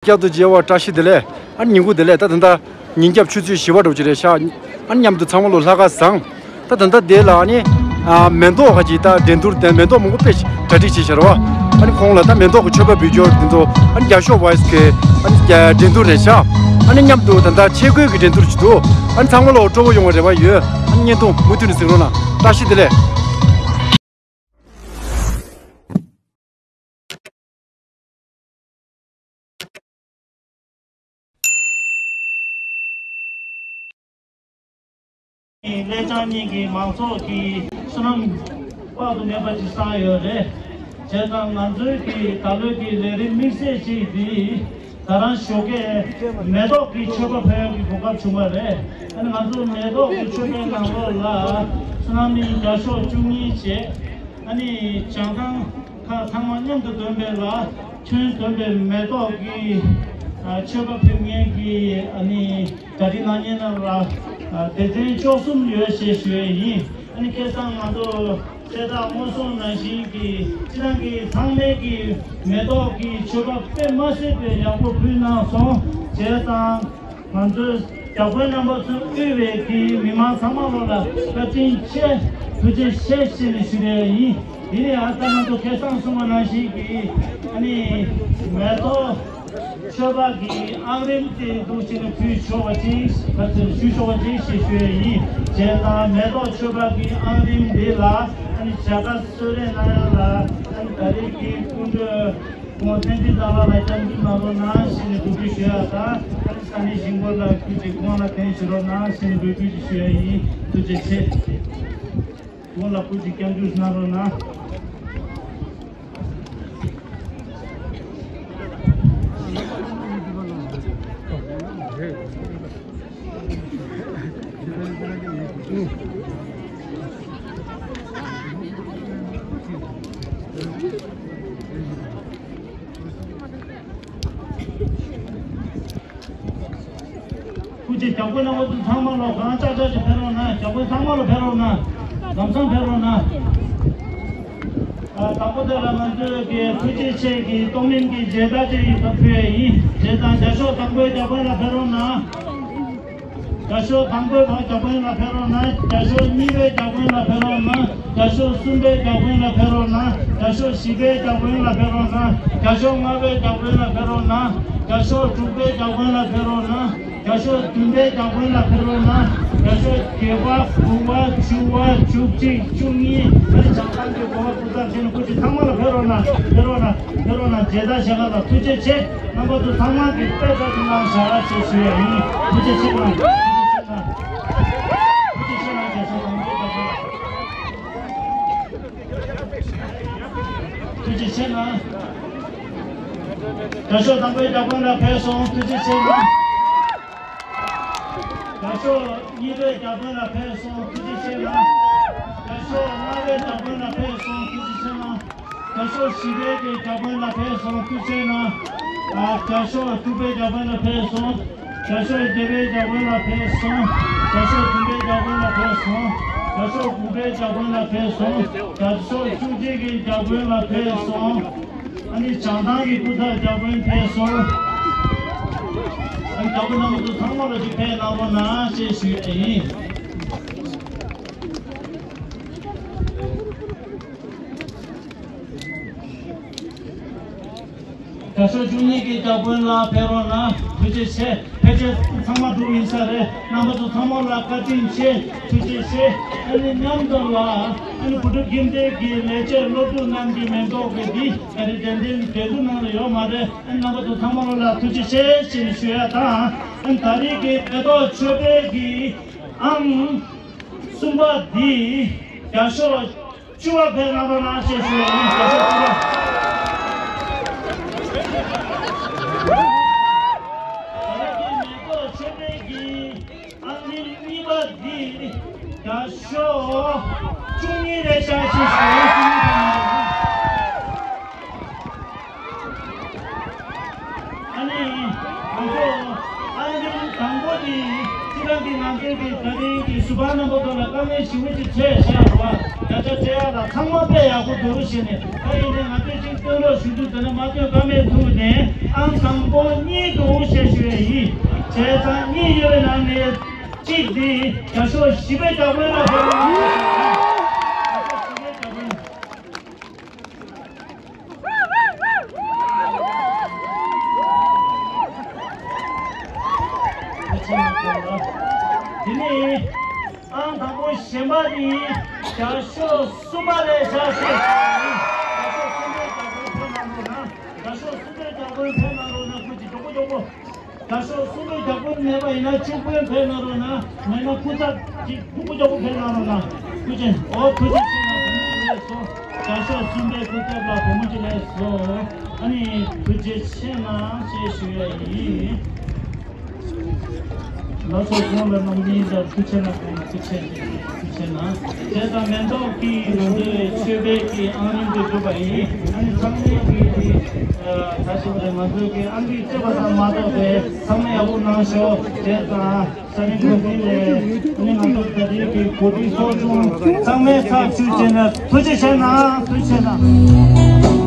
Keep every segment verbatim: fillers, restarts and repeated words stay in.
བསྐྱར་དུ་མཇལ་བ་བཀྲ་ཤིས་བདེ་ལེགས། ཨ་ནི་ཉིན་གུང་བདེ་ལེགས། ད་ད་ལྟ་ཉིན་རྒྱབ་ཆུ་ཚོད་བཞི་པ་འདྲ་པོ་ཅིག་རེད་ཤག་ཨ་ནི་མཉམ་དུ་ཚང་མ་ལོ་ལྷ་ཁང་བཟང་། ད་ད་ལྟ་དེ་ལ་ཨ་ནི་ཨ་མེ་ཏོག་ཁ་ཅིག་ད་འགྲན་བསྡུར་དེ་མེ་ཏོག་མང་པོ་དཔེ་གྲ་སྒྲིག་བྱས་བཞག་རེད་བ། ཨ་ནི་ཁོང་ལ་ད་མེ་ཏོག་གི་མཆོད་པ་འབུལ་རྒྱུ་དེ་ཚོ་ཨ་ནི་རྒྱ་ཤོག་ཝོ་ཡི་སི་གི་ཨ་ནི་འགྲན་བསྡུར་རེད་ཤག་ཨ་ནི་མཉམ་དུ་ད་ལྟ་ཆས་གོས་ཀྱི་འགྲན་བསྡུར་ཅིག་འདུག་ཨ་ནི་ཚང་མ་ལོ་སྤྲོ་པོ་ཡོང་བ་རེ་བ་ཡོད། ཨ་ནི་བརྙན་ཐུང་མུ་མཐུད་ནས་གཟིགས་རོགས་གནང་། བཀྲ་ཤིས་བདེ་ལེགས། ཀླད་ཆག་གཉིས་ཀྱི་མང་ཚོགས་ཀྱི་བསོད་ནམས་དཔག་ཏུ་མེད་པ་ཅིག་བསགས་ཡོད་རེད། བྱས་ཙང་ང་ཚོའི་གི་ད་ལོའི་གི་ལས་རིམ་དམིགས་བསལ་ཅིག་འདི་ད་རང་ཞོགས་ཀས་མེ་ཏོག་གི་མཆོད་པ་ཕུལ་ཡག་གི་གོ་སྐབས་བྱུང་བ་རེད། ཨ་ནི་ང་ཚོ་མེ་ཏོག་གི་མཆོད་པའི་ནང་ལོགས་ལ་བསོད་ནམས་གླིང་རྒྱ་ཤོག་བཅུ་གཉིས་བྱས། ཨ་ནི་བྱང་ཐང་ཁག་ཚང་མ་མཉམ་དུ་འདོན་པའི་ལ་ཁྱོན་འདོན་པའི་མེ་ཏོག་གི་ཨ་མཆོད་པ་ཕུལ་མཁན་གྱི་ཨ་ནི་གྲ་སྒྲིག་གནང་མཁན་རྣམས་ལ་ཨ་སྡེ་ཚན་བཅུ་གསུམ་ཡོད་ཞེས་ཞུ་ཡས་ཡིན། ཨ་ནི་ཁ་སང་ང་ཚོ་གསལ་བསྒྲགས་སྔོན་སོང་ནང་བཞིན་གྱི་སྤྱི་བཏང་གི་ཚང་མས་ཀྱི་མེ་ཏོག་གི་མཆོད་པ་དཔེ་མ་སྲིད་པའི་ཡག་པོ་ཕུལ་གནང་སོང་། བྱས་ཙང་ང་ཚོའི་བརྒྱ་དཔོན་རྣམ་པ་ཚོས་དབུས་པའི་གི་མི་མང་ཚང་མ་ལོ་ལ་བཀའ་དྲིན་ཆེ། ཐུགས་རྗེ་ཆེ་ཞེས་ནས་ཞུ་རྒྱུ་ཡིན། དེ་ནས་ཨ་ཙ་ང་ཚོ་ཁ་སང་གསུངས་པ་ནང་བཞིན་གྱི་ཨ་ནི་མེ་ཏོག་མཆོད་པ་གི་ཨང་རིམ་དེ་འདུག་ཅེས་ནས་ཕུལ་ཆོག་པ་ཅིག་ག་ཚོད་ཞུ་ཆོག་པ་ཅིག་ཞེས་ཞུ་ཡས་ཡིན། བྱས་ཙང་མེ་ཏོག་མཆོད་པ་གི་ཨང་རིམ་འདི་ལ་ཨ་ནི་བྱ་དགའ་གསོལ་རས་གནང་ཡག་ལ་ཨ་ནི་ད་རེས་ཀྱི་སྐུ་མགྲོན་ཁོང་བསྟན་འཛིན་བདག་ལ་ལ་སྐྱབས་འཇུག་གནང་རོགས་གནང་ཞེས་ནས་འབོད་སྐུལ་ཞུ་ཡག་དང་། ཨ་ནི་ས་གནས་གཞིས་འགོ་ལ་སྐུ་མཁྱེན་ཁོང་ལ་ཕན་ཞུ་རོགས་གནང་ཞེས་ནས་འབོད་སྐུལ་ཞུ་ཡག་ཡིན། ཐུགས་རྗེ་ཆེ། ཁོང་ལ་སྐུ་མཁྱེན་སྐྱབས་འཇུག་གནང་རོགས་གནང་། སྐུ་མཁྱེན་བརྒྱ་དཔོན་རྣམ་པ་ཚོ་ཚང་མ་ལོ་གང་ལྕགས་ལྕགས་ཅིག་ཕེབས་རོགས་གནང་། བརྒྱ་དཔོན་ཚང་མ་ལོ་ཕེབས་རོགས་གནང་། ལམ་སང་ཕེབས་རོགས་གནང་། ཨ་དང་པོ་དེ་ལ་ང་ཚོས་ཀྱི་ཐུགས་རྗེ་ཆེ་གི་གཏོང་ལེན་གྱི་མཇལ་དར་ཅིག་ཡིན་པ་ཕུལ་ཡས་ཡིན། བྱས་ཙང་རྒྱ་ཤོག་དང་པོའི་བརྒྱ་དཔོན་ལ་ཕེབས་རོགས་གནང་། རྒྱ་ཤོག་དང་པོའི་བརྒྱ་དཔོན་ལ་ཕེབས་རོགས་གནང་། རྒྱ་ཤོག་གཉིས་པའི་བརྒྱ་དཔོན་ལ་ཕེབས་རོགས་གནང་། རྒྱ་ཤོག་གསུམ་པའི་བརྒྱ་དཔོན་ལ་ཕེབས་རོགས་གནང་། རྒྱ་ཤོག་བཞི་པའི་བརྒྱ་དཔོན་ལ་ཕེབས་རོགས་གནང་། རྒྱ་ཤོག་ལྔ་པའི་བརྒྱ་དཔོན་ལ་ཕེབས་རོགས་གནང་། རྒྱ་ཤོག་དྲུག་པའི་བརྒྱ་དཔོན་ལ་ཕེབས་རོགས་གནང་། རྒྱ་ཤོག་བདུན་པའི་བརྒྱ་དཔོན་ལ་ཕེབས་རོགས་གནང་། རྒྱ་ཤོག་བརྒྱད་པ། དགུ་པ། བཅུ་པ། བཅུ་གཅིག། བཅུ་གཉིས། ཨ་ནི་བྱང་ཐང་གི་གོ་བ་སྐུ་ཚབ་བྱས་ནས་སྐུ་མཁྱེན་ཚང་མ་ལ་ཕེབས་རོགས་གནང་། ཕེབས་རོགས་གནང་། ཕེབས་རོགས་གནང་། མཇལ་དར་བཞེས་མཁན་ལ་ཐུགས་རྗེ་ཆེ། རྣམ་པ་ཚོ་ཚང་མ་གིས་དཔེ་ལྟ་ཚུལ་གནང་བཞག་ཅེས་ཞུ་ཡས་ཡིན། ཐུགས་རྗེ་ཆེ་གནང་། ཐུགས་རྗེ་ཆེ་གནང་། རྒྱ་ཤོག་དང་པོ་དང་པོ། ཐུགས་རྗེ་ཆེ་གནང་། རྒྱ་ཤོག་དང་པོའི་བརྒྱ་དཔོན་ལགས་ཕེབས་སོང་། ཐུགས་རྗེ་ཆེ་གནང་། རྒྱ་ཤོག་གཉིས་པའི་བརྒྱ་དཔོན་ལགས་ཕེབས་སོང་། ཐུགས་རྗེ་ཆེ་གནང་། རྒྱ་ཤོག་ལྔ་པའི་བརྒྱ་དཔོན་ལགས་ཕེབས་སོང་། ཐུགས་རྗེ་ཆེ་གནང་། རྒྱ་ཤོག་བཞི་པའི་གི་བརྒྱ་དཔོན་ལགས་ཕེབས་སོང་། ཐུགས་རྗེ་གནང་། ཨ་རྒྱ་ཤོག་དྲུག་པའི་བརྒྱ་དཔོན་ལགས་ཕེབས་སོང་། རྒྱ་ཤོག་བརྒྱད་པའི་བརྒྱ་དཔོན་ལགས་ཕེབས་སོང་། རྒྱ་ཤོག་བདུན་པའི་བརྒྱ་དཔོན་ལགས་ཕེབས་སོང་། རྒྱ་ཤོག་དགུ་པའི་བརྒྱ་དཔོན་ལགས་ཕེབས་སོང་། རྒྱ་ཤོག་བཅུ་གཅིག་གི་བརྒྱ་དཔོན་ལགས་ཕེབས་སོང་། ཨ་ནི་བྱང་ཐང་གི་སྐུ་ཚབ་བརྒྱ་དཔོན་ཕེབས་སོང་། ཨ་ནི་བརྒྱ་དཔོན་རྣམ་པ་ཚོ་ཚང་མ་ལ་ཅིག་ཕེབས་གནང་རོགས་གནང་ཞེས་ཞུ་ཡས་ཡིན། རྒྱ་ཤོག་བཅུ་གཉིས་ཀྱི་བརྒྱ་དཔོན་ལགས་ཕེབས་རོགས་གནང་། ཐུགས་རྗེ་ཆེ། ཕལ་ཆེར་ཚང་མ་འགྲོ་ཡིན་ས་རེད། རྣམ་པ་ཚོ་ཚང་མ་ལ་བཀའ་དྲིན་ཆེ། ཐུགས་རྗེ་ཆེ། ཨ་ནི་མཉམ་དུ་ལ་ཨ་ནི་བུ་ཕྲུག་ཁྱིམ་སྡེ་གི་ལས་བྱེད་སློབ་ཕྲུག་རྣམས་ཀྱི་མེ་ཏོག་གི་འདི་ག་རེ་དྲན་རྟེན་འབྲེལ་གཏུག་ནང་ལ་ཡོད་མ་རེད། ཨ་ནི་རྣམ་པ་ཚོ་ཚང་མ་ལ་ཐུགས་རྗེ་ཆེ་ཞེས་ཞུ་ཡ་དང་། ཨ་ནི་ད་རེས་ཀྱི་མེ་ཏོག་མཆོད་པའི་གི་ཨང་གསུམ་པ་འདི་རྒྱ་ཤོག་བཅུ་པ་ཕེབས་གནང་རོགས་གནང་ཞེས་ཞུ་ཡ་ཡིན། རྒྱ་ཤོག་བཅུ་པ། ད་རེས་ཀྱི་མེ་ཏོག་མཆོད་པའི་གི་ཨང་རིམ་གཉིས་པ་འདི་རྒྱ་ཤོག་བཅུ་གཉིས་རེད་ཤག་ཅེས་ཞུ་ཡ་ཡིན། ཨ་ནི་ང་ཚོ་ཨང་རིམ་དང་པོ་འདི་སྤྱི་བཏང་གི་ང་ཚོའི་གི་ད་རིང་གི་ཟུར་པ་རྣམ་པ་ཚོ་ལ་དཀའ་ངལ་ཞེ་པོ་ཅིག་འཕྲད་ཤག་རེད་བ། བརྒྱ་ཆ་སྤྲད་ཡག་ལ་ཚང་མ་དཔེ་ཡག་པོ་འདུག་ཞེས་ནས། ད་ཡིན་ནའི་ང་ཚོས་གཅིག་སྟོན་རོགས་ཞུ་རྒྱུ་དེ་ནི་མ་སྟོན་ཀ་མེད་ཐུག་ནས་ཨང་དང་པོ་གཉིས་འདུག་ཞེས་ཞུ་ཡས་ཡིན། བྱས་ཙང་གཉིས་ཡོད་པའི་ནང་ནས་གཅིག་འདི་རྒྱ་ཤོག་བཞི་པའི་བརྒྱ་དཔོན་ལ་ཕེབས་གནང་རོགས་ཞུ་ཡས་ཡིན། རྒྱ་ཤོག་བཞི་པའི་བརྒྱ་དཔོན། དེ་ནས་ཨང་དང་པོ་གཞན་པ་ནི་རྒྱ་ཤོག་གསུམ་པ་ལ་ཕྱག་ཞུ། རྒྱ་ཤོག་གསུམ་པའི་བརྒྱ་དཔོན་ཕེབས་གནང་རོགས་གནང་། རྒྱ་ཤོག་གསུམ་པའི་བརྒྱ་དཔོན་ཕེབས་གནང་རོགས་གནང་། སྐུ་མཁྱེན། མགྱོགས་པོ་མགྱོགས་པོ། རྒྱ་ཤོག་གསུམ་པའི་བརྒྱ་དཔོན་མེད་པ་ཡིན་ན་བཅུ་དཔོན་ཕེབས་གནང་རོགས་གནང་། མེད་ན་སྐུ་ཚབ་ཅིག་མགྱོགས་པོ་མགྱོགས་པོ་ཕེབས་གནང་རོགས་གནང་། སྐུ་མཁྱེན། ཨོ་ཐུགས་རྗེ་ཆེ་གནང་། བུ་མོ་གཅིག་ལེགས་སོ། རྒྱ་ཤོག་གསུམ་པའི་སྐུ་ཚབ་ལ་བུ་མོ་གཅིག་ལེགས་སོ། ཨ་ནི་ཐུགས་རྗེ་ཆེ་གནང་ཞེས་ཞུ་ཡ་ཡིན། ལགས་སོ། ཁོང་ལ་གནང་གི་ཡིན་ད། ཐུགས་རྗེ་གནང་། ཁོང་ལ་ཐུགས་རྗེ་ཆེ། ཐུགས་རྗེ་གནང་། དེ་དང་མེན་ཐོག་གི་ང་ཚོའི་ཆོས་པའི་གི་ཨང་རིམ་དུ་གྲུབ་པ་ཡིན། ཨ་ནི་ཚང་མས་གི་ད་ཞིག་ལ་ང་ཚོའི་གི་ཨང་རིམ་རྩེ་བ་ཙམ་མ་གཏོགས་པའི་ཚང་མས་ཡག་པོ་གནང་ཤོག། དེ་དང་ས་གནས་འགོ་འཛིན་ལས་ཨ་ནི་ང་ཚོ་ད་ལྟའི་གི་གོ་སྒྲིག་ཚོགས་ཆུང་ཚང་མས་ཐག་གཅོད་བྱས་ན། ཐུགས་རྗེ་ཆེ་གནང་། ཐུགས་རྗེ་ཆེ་གནང་།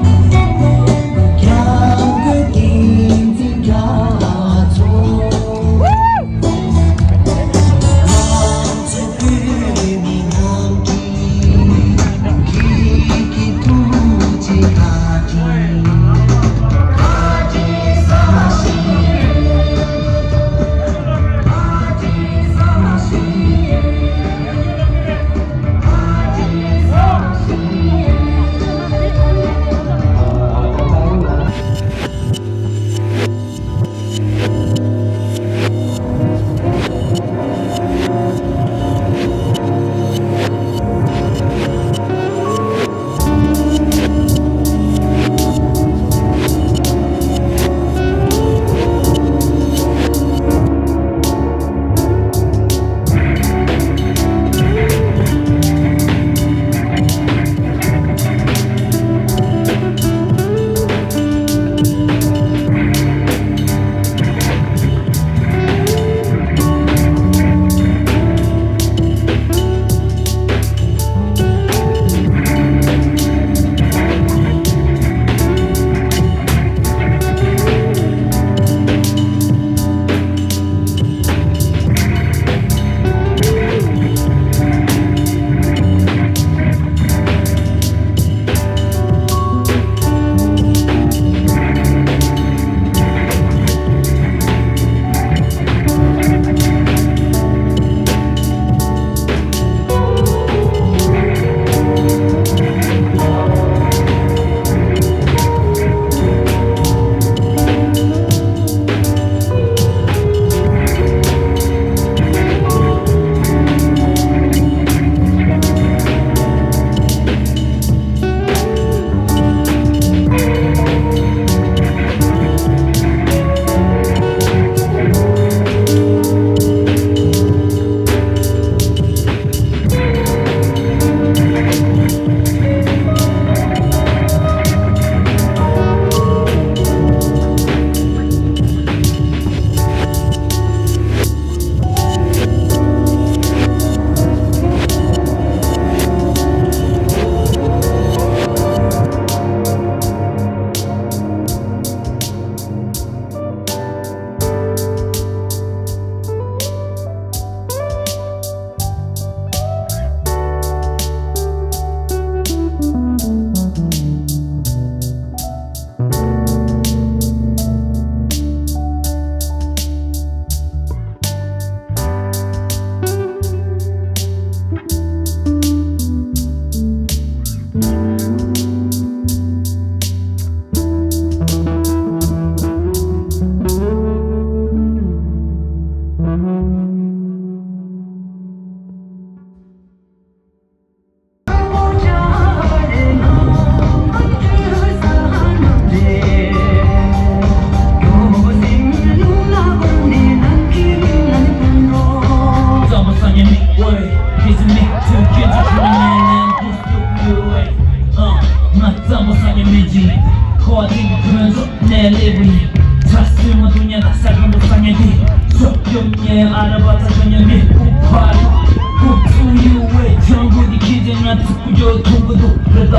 ཀྱང་འགྲོ་དེ་ཁྱེད་ཀྱི་ང་ཚོ་ཀུ་ཅོ་མཐོང་གི་འདུག་རེད་ད།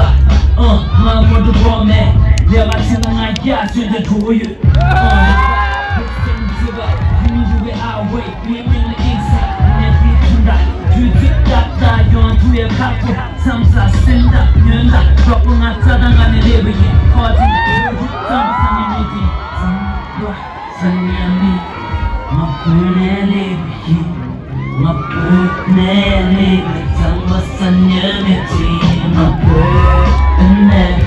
ཨ། ང་མོ་འགྲོ་གོ་མེད། ལས་ཀ་བྱེད་ན་ང་རྒྱ་ཆེན་དུ་འགྲོ་གི་ཡོད། ཨ། རེད་ད། སེམས་ཚེ་ག་ཡུན་འདུག་པའི་ཨ་ཝེ་ངའི་མིང་ལ་ཨིན་ས་ནས་དེ་ཐུན་ད་དུས་ཚོད་ཏག་ཏག་ཡོང་ཐུབ་ཡ་ཁག་པོ་བསམ་ས་སེམས་ད་ཉོན་ད་གྲོགས་པོ་ང་རྩ་དང་ག་ནས་སླེབས་པ་ཡིན་ཁོ་ཚོ་ནི་དེ་བོ་རུ་ཙམ་པ་ས་ནས་མེད་དེ་ཙམ་པ། ས་ཉམས་མེད། ང་བོད་ནས་སླེབས་པ་ཡིན། ང་བོད་ནས་སླེབས་པའི་ཙམ་པ་ས་ཉམས་མེད་ཅིང་། ང་བོད་ནས་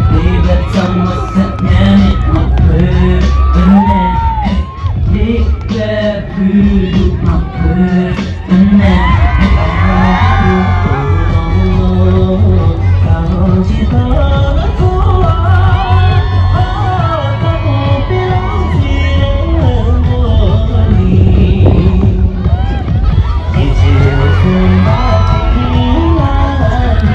སླེབས་པའི་ཙམ་པ་ས་ཉམས་མེད། ང་བོད་ནས་སླེབས་པའི་བོད་ལུགས། ང་བོད་ནས་སླེབས་པའི་ཙམ་པ་ས་ཉམས་མེད།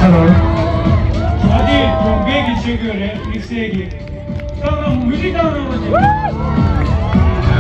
ཧེ་ལོ། ད་དེ་གྲོང་ཁྱེར་གྱི་ཆེད་སྐྱོད་རེད། དམིགས་བསལ་གྱི། བཏང་རོགས། མུ་མཐུད་བཏང་རོགས་བྱེད།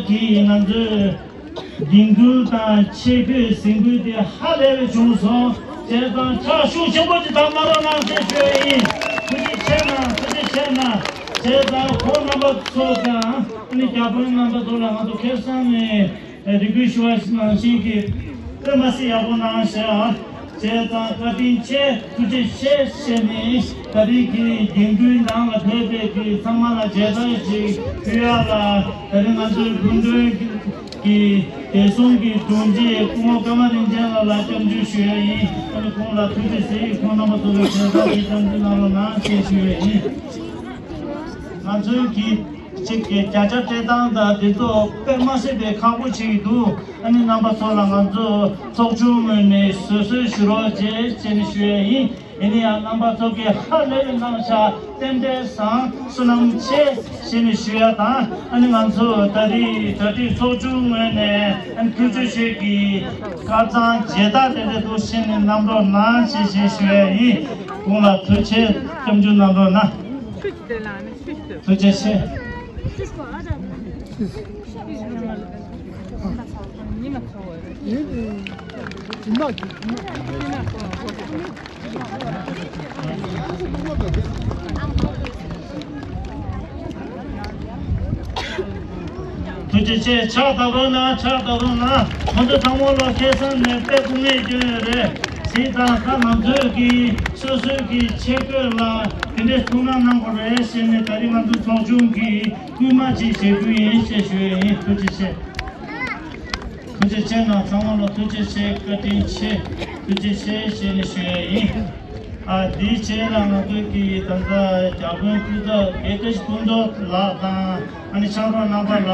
གིས་ང་ཚོའི་འགྲིམ་འགྲུལ་དང་ཆས་གོས་གཟིགས་འབུལ་དེ་ཧ་ལས་པའི་བྱུང་སོང་། བྱས་ཙང་ཕྱག་ཤུགས་ཆེན་པོ་ཅིག་བཏང་གནང་རོགས་གནང་ཞེས་ཞུ་ཡ་ཡིན། ཐུགས་རྗེ་ཆེ་གནང་། ཐུགས་རྗེ་ཆེ་གནང་། བྱས་ཙང་ཁོང་རྣམ་པ་ཚོ་དང་ཨ་ནི་བརྒྱ་དཔོན་རྣམ་པ་ཚོ་ལ་ང་ཚོ་ཁ་སང་ནས་རེ་སྐུལ་ཞུ་བ་ནང་བཞིན་གྱི་དཔེ་མ་སྲིད་ཡག་པོ་གནང་ཤག་བྱས་ཙང་བཀའ་དྲིན་ཆེ། ཐུགས་རྗེ་ཆེ་ཞེས་ནས་ད་རིང་གི་འགྲིམ་འགྲུལ་ནང་ལ་ཕེབས་པའི་གི་ཚང་མ་ལ་མཇལ་དར་ཅིག་ཕུལ་ཡ་ལ། ད་རིང་ང་ཚོའི་སྐུ་མགྲོན་གྱི་བདེ་སྲུང་གི་དྲུང་ཆེ་སྐུ་ངོ་ཀརྨ་རིན་ཆེན་ལགས་ལ་སྐྱབས་འཇུག་ཞུ་ཡ་ཡིན། ཨ་ནི་ཁོང་ལ་ཐུགས་རྗེ་གཟིགས། ཁོང་རྣམ་པ་ཚོ་ལ་མཇལ་དར་ཅིག་སྐྱབས་འཇུག་གནང་རོགས་གནང་ཞེས་ཞུ་ཡ་ཡིན། ང་ཚོའི་གི་གཅིག་གི་བརྒྱ་ཆ་སྤྲད་སྟངས་དང་དེ་ཚོ་དཔེ་མ་སྲིད་པའི་ཁག་པོ་ཆགས་ཀྱི་འདུག་ཨ་ནི་རྣམ་པ་ཚོ་ལ་ང་ཚོ་ཚོགས་ཆུང་ངོས་ནས་བཟོད་གསོལ་ཞུ་རོགས་བྱེད་ཅེས་ནས་ཞུ་ཡ་ཡིན། ཡིན་ན་ཡང་རྣམ་པ་ཚོ་གིས་ཧ་ལས་པའི་གནང་ཤག་རྟེན་འབྲེལ་བཟང་། བསོད་ནམས་ཆེ་ཞེས་ནས་ཞུ་ཡ་དང་། ཨ་ནི་ང་ཚོ་ད་རེས་གྲ་སྒྲིག་ཚོགས་ཆུང་ངོས་ནས་ཨ་ནི་ཐུགས་རྗེ་ཆེ་གི་དཀར་གཙང་མཇལ་དར་རེ་རེ་འདུག་ཞེས་ནས་གནང་རོགས་གནང་ཞེས་ཞེས་ཞུ་ཡ་ཡིན། ཁོང་ལ་ཐུགས་རྗེ་ཆེ། སྐྱབས་འཇུག་གནང་རོགས་གནང་། ཐུགས་རྗེ་ཆེ། ཐུགས་རྗེ་ཆེ། ཕྱག་བརྡབ་རོགས་གནང་། ཕྱག་བརྡབ་རོགས་གནང་། ཁོང་ཚོ་ཚང་མ་ལ་ཁ་སང་ནས་དཔེ་སྐུ་ངལ་བྱུང་ཡོད་རེད། བྱས་ཙང་ད་ང་ཚོས་ཀྱི་སོ་སོའི་གི་ཆས་གོས་ལ་དེ་འདྲའི་ཐུགས་སྣང་གནང་དགོས་རེད་ཟེར་ནས་ད་རིང་ང་ཚོ་ཚོགས་ཆུང་གིས་སྐུལ་མ་ཅིག་བྱེད་རྒྱུ་ཡིན་ཞེས་ཞུ་ཡ་ཡིན། ཐུགས་རྗེ་ཆེ། ཐུགས་རྗེ་ཆེ་གནང་། ཚང་མ་ལ་ཐུགས་རྗེ་ཆེ། བཀའ་དྲིན་ཆེ། ཐུགས་རྗེ་ཆེ་ཞེས་ནས་ཞུ་ཡ་ཡིན། ཨ་དེའི་རྗེས་ལ་ང་ཚོའི་གི་ད་ལྟ་བརྒྱ་དཔོན་སྐུ་ཚབ་དགེ་བཀྲ་ཤིས་ཕུན་ཚོགས་ལགས་དང་། ཨ་ནི་ཕྱག་རོགས་རྣམ་པ་ལ་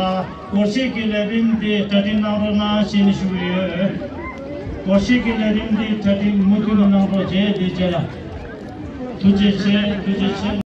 སྒོར་གཞས་ཀྱི་ལས་རིམ་དེ་གྲ་སྒྲིག་གནང་རོགས་གནང་ཞེས་ནས་ཞུ་གི་ཡོད། སྒོར་གཞས་ཀྱི་ལས་རིམ་དེ་གྲ་སྒྲིག་མུ་མཐུད་ནས་གནང་རོགས་བྱེད། དེའི་རྗེས་ལ་ཐུགས་རྗེ་ཆེ། ཐུགས་རྗེ་ཆེ།